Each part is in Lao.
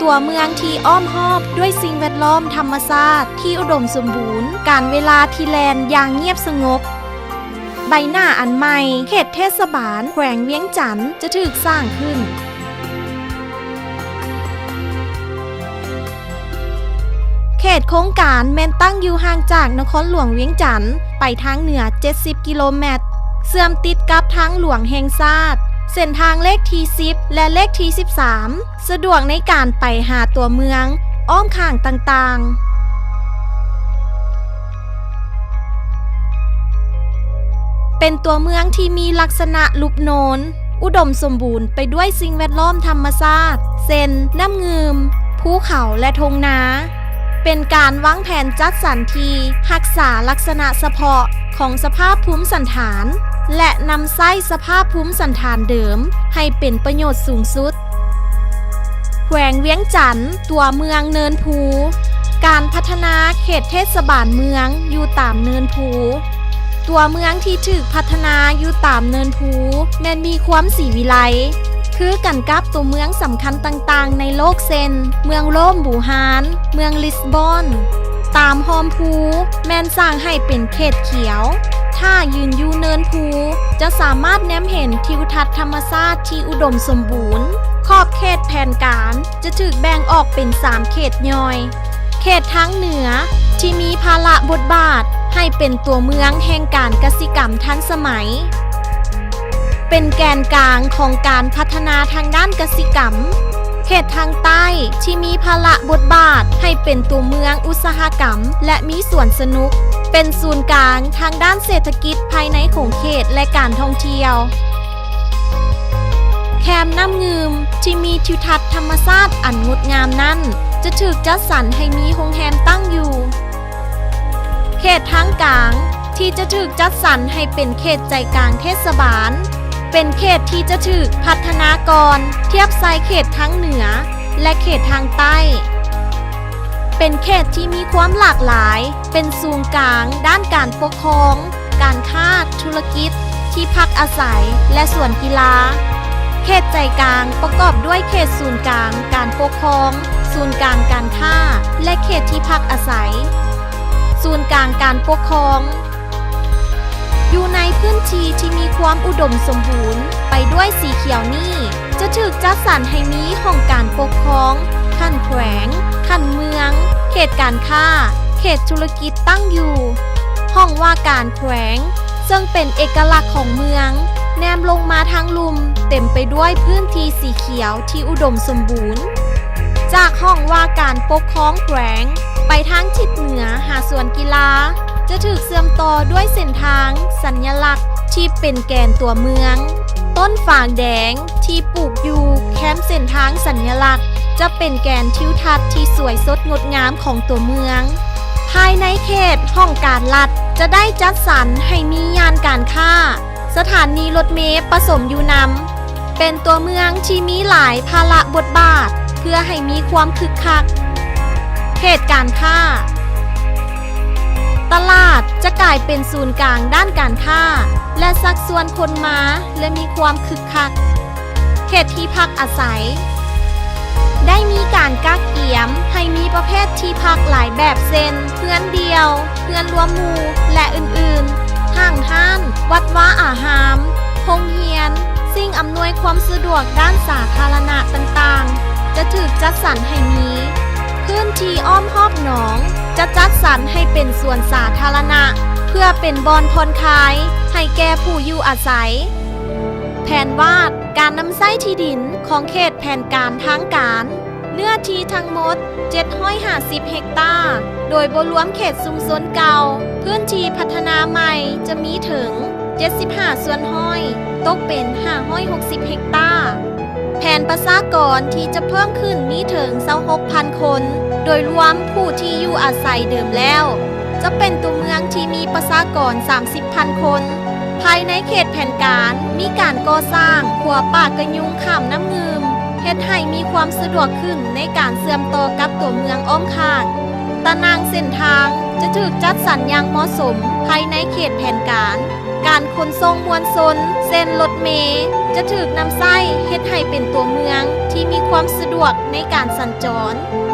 ຕົວເມືອງທີ່ອ້ອມຮອບດ້ວຍສິ່ງແວດລ້ອມທຳມະຊາດທີ່ອຸດົມສົມບູນ, ການເວລາທີ່ແລ່ນຢ່າງງຽບສະຫງົບ. ໃບໜ້າອັນໃໝ່, ເຂດເທດສະບານແຂວງວຽງຈັນຈະຖືກສ້າງຂຶ້ນ. ເຂດໂຄງການແມ່ນຕັ້ງຢູ່ຫ່າງຈາກນະຄອນຫຼວງວຽງຈັນໄປທາງເໜືອເຈັດສິບກິໂລແມັດ, ເຊື່ອມຕິດກັບທາງຫຼວງແຫ່ງຊາດ, ເສັ້ນທາງເລກທີສິບ ແລະ ເລກທີສິບສາມ ສະດວກໃນການໄປຫາຕົວເມືອງອ້ອມຂ້າງຕ່າງໆ. ເປັນຕົວເມືອງທີ່ມີລັກສະນະລຸບໂນນ, ອຸດົມສົມບູນໄປດ້ວຍສິ່ງແວດລ້ອມທຳມະຊາດ ເຊັ່ນ ນ້ຳງື່ມ, ພູເຂົາ ແລະ ທົ່ງນາ. ເປັນການວາງແຜນຈັດສັນທີ່ຮັກສາລັກສະນະສະເພາະຂອງສະພາບພູມສັນຖານ ແລະ ນຳໃຊ້ສະພາບພູມສັນຖານເດີມໃຫ້ເປັນປະໂຫຍດສູງສຸດ. ແຂວງວຽງຈັນ, ຕົວເມືອງເນີນພູ. ການພັດທະນາເຂດເທດສະບານເມືອງຢູ່ຕາມເນີນພູ. ຕົວເມືອງທີ່ຖືກພັດທະນາຢູ່ຕາມເນີນພູແມ່ນມີຄວາມສີວິໄລ ຄືກັນກັບຕົວເມືອງສຳຄັນຕ່າງໆໃນໂລກ ເຊັ່ນ ເມືອງໂຣມບູຮານ, ເມືອງລິສບອນ. ຕາມຮ່ອມພູແມ່ນສ້າງໃຫ້ເປັນເຂດຂຽວ. ຖ້າຢືນຢູ່ເນີນພູ ຈະສາມາດແນມເຫັນທິວທັດທຳມະຊາດທີ່ອຸດົມສົມບູນ. ຂອບເຂດແຜນການ ຈະຖືກແບ່ງອອກເປັນສາມເຂດຍ່ອຍ. ເຂດທາງເໜືອທີ່ມີພາລະບົດບາດໃຫ້ເປັນຕົວເມືອງແຫ່ງການກະສິກຳທັນສະໄໝ, ເປັນແກນກາງຂອງການພັດທະນາທາງດ້ານກະສິກຳ. ເຂດທາງໃຕ້ທີ່ມີພາລະບົດບາດໃຫ້ເປັນຕົວເມືອງອຸດສາຫະກຳ ແລະ ມີສວນສະໜຸກ, ເປັນສູນກາງທາງດ້ານເສດຖະກິດພາຍໃນຂອງເຂດ ແລະ ການທ່ອງທ່ຽວ. ແຄມນ້ຳງື່ມທີ່ມີທິວທັດທຳມະຊາດອັນງົດງາມນັ້ນ ຈະຖືກຈັດສັນໃຫ້ມີໂຮງແຮມຕັ້ງຢູ່. ເຂດທາງກາງທີ່ຈະຖືກຈັດສັນໃຫ້ເປັນເຂດໃຈກາງເທດສະບານ ເປັນເຂດທີ່ຈະຖືກພັດທະນາກ່ອນທຽບໃສ່ເຂດທາງເໜືອ ແລະ ເຂດທາງໃຕ້. ເປັນເຂດທີ່ມີຄວາມຫຼາກຫຼາຍ, ເປັນສູນກາງດ້ານການປົກຄອງ, ການຄ້າ, ທຸລະກິດ, ທີ່ພັກອາໄສ ແລະ ສວນກິລາ. ເຂດໃຈກາງປະກອບດ້ວຍເຂດສູນກາງການປົກຄອງ, ສູນກາງການຄ້າ ແລະ ເຂດທີ່ພັກອາໄສ. ສູນກາງການປົກຄອງ ຢູ່ໃນພື້ນທີ່ທີ່ມີຄວາມອຸດົມສົມບູນໄປດ້ວຍສີຂຽວນີ້ ຈະຖືກຈັດສັນໃຫ້ມີຫ້ອງການປົກຄອງຂັ້ນແຂວງ, ຂັ້ນເມືອງ, ເຂດການຄ້າ, ເຂດທຸລະກິດຕັ້ງຢູ່. ຫ້ອງວ່າການແຂວງ ເຊິ່ງເປັນເອກະລັກຂອງເມືອງ, ແນມລົງມາທາງລຸ່ມ ເຕັມໄປດ້ວຍພື້ນທີ່ສີຂຽວທີ່ອຸດົມສົມບູນ. ຈາກຫ້ອງວ່າການປົກຄອງແຂວງ ໄປທາງທິດເໜືອຫາສວນກິລາ ຈະຖືກເຊື່ອມຕໍ່ດ້ວຍເສັ້ນທາງສັນຍະລັກທີ່ເປັນແກນຕົວເມືອງ. ຕົ້ນຝາງແດງທີ່ປູກຢູ່ແຄມເສັ້ນທາງສັນຍະລັກ ຈະເປັນແກນທິວທັດທີ່ສວຍສົດງົດງາມຂອງຕົວເມືອງ. ພາຍໃນເຂດຫ້ອງການລັດ ຈະໄດ້ຈັດສັນໃຫ້ມີຍ່ານການຄ້າ, ສະຖານນີລົດເມປະສົມຢູ່ນຳ, ເປັນຕົວເມືອງທີ່ມີຫຼາຍພາລະບົດບາດ ເພື່ອໃຫ້ມີຄວາມຄຶກຄັກ. ເຂດການຄ້າ ຕະຫຼາດຈະກາຍເປັນສູນກາງດ້ານການຄ້າ ແລະ ຊັກຊວນຄົນມາ ແລະ ມີຄວາມຄຶກຄັກ. ເຂດທີ່ພັກອາໄສ ໄດ້ມີການກະກຽມໃຫ້ມີປະເພດທີ່ພັກຫຼາຍແບບ ເຊັ່ນ ເຮືອນດ່ຽວ, ເຮືອນລວມໝູ່ ແລະ ອື່ນໆ, ຫ້າງຮ້ານ, ວັດວາອາຮາມ, ໂຮງຮຽນ, ສິ່ງອຳນວຍຄວາມສະດວກດ້ານສາທາລະນະຕ່າງໆ ຈະຖືກຈັດສັນໃຫ້ມີ. ພື້ນທີ່ອ້ອມຮອບໜອງ ຈະຈັດສັນໃຫ້ເປັນສວນສາທາລະນະ ເພື່ອເປັນບ່ອນຜ່ອນຄາຍໃຫ້ແກ່ຜູ້ຢູ່ອາໄສ. ແຜນວາດການນຳໃຊ້ທີ່ດິນຂອງເຂດແຜນການທາງການ ເນື້ອທີ່ທັງໝົດເຈັດຮ້ອຍຫ້າສິບເຮັກຕາ, ໂດຍບໍ່ລວມເຂດຊຸມຊົນເກົ່າ. ພື້ນທີ່ພັດທະນາໃໝ່ຈະມີເຖິງເຈັດສິບຫ້າສ່ວນຮ້ອຍ, ຕົກເປັນຫ້າຮ້ອຍຫົກສິບເຮັກຕາ. ແຜນປະຊາກອນທີ່ຈະເພີ່ມຂຶ້ນມີເຖິງຊາວຫົກພັນຄົນ, ໂດຍລວມຜູ້ທີ່ຢູ່ອາໄສເດີມແລ້ວ ຈະເປັນຕົວເມືອງທີ່ມີປະຊາກອນສາມສິບພັນຄົນ. ພາຍໃນເຂດແຜນການມີການກໍ່ສ້າງຂົວປາກກະຍຸງຂ້າມນ້ຳງື່ມ, ເຮັດໃຫ້ມີຄວາມສະດວກຂຶ້ນໃນການເຊື່ອມຕໍ່ກັບຕົວເມືອງອ້ອມຂ້າງ. ຕາໜ່າງເສັ້ນທາງຈະຖືກຈັດສັນຢ່າງເໝາະສົມພາຍໃນເຂດແຜນການ. ການຂົນສົ່ງມວນຊົນ ເຊັ່ນ ລົດເມ, ຈະຖືກນຳໃຊ້ເຮັດໃຫ້ເປັນຕົວເມືອງທີ່ມີຄວາມສະດວກໃນການສັນຈອນ,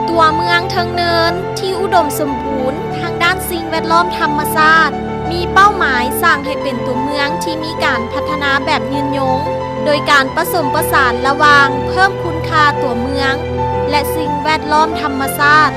ຕົວເມືອງເທິງເນີນທີ່ອຸດົມສົມບູນທາງດ້ານສິ່ງແວດລ້ອມທຳມະຊາດ, ມີເປົ້າໝາຍສ້າງໃຫ້ເປັນຕົວເມືອງທີ່ມີການພັດທະນາແບບຍືນຍົງ, ໂດຍການປະສົມປະສານລະຫວ່າງເພີ່ມຄຸນຄ່າຕົວເມືອງ ແລະ ສິ່ງແວດລ້ອມທຳມະຊາດ.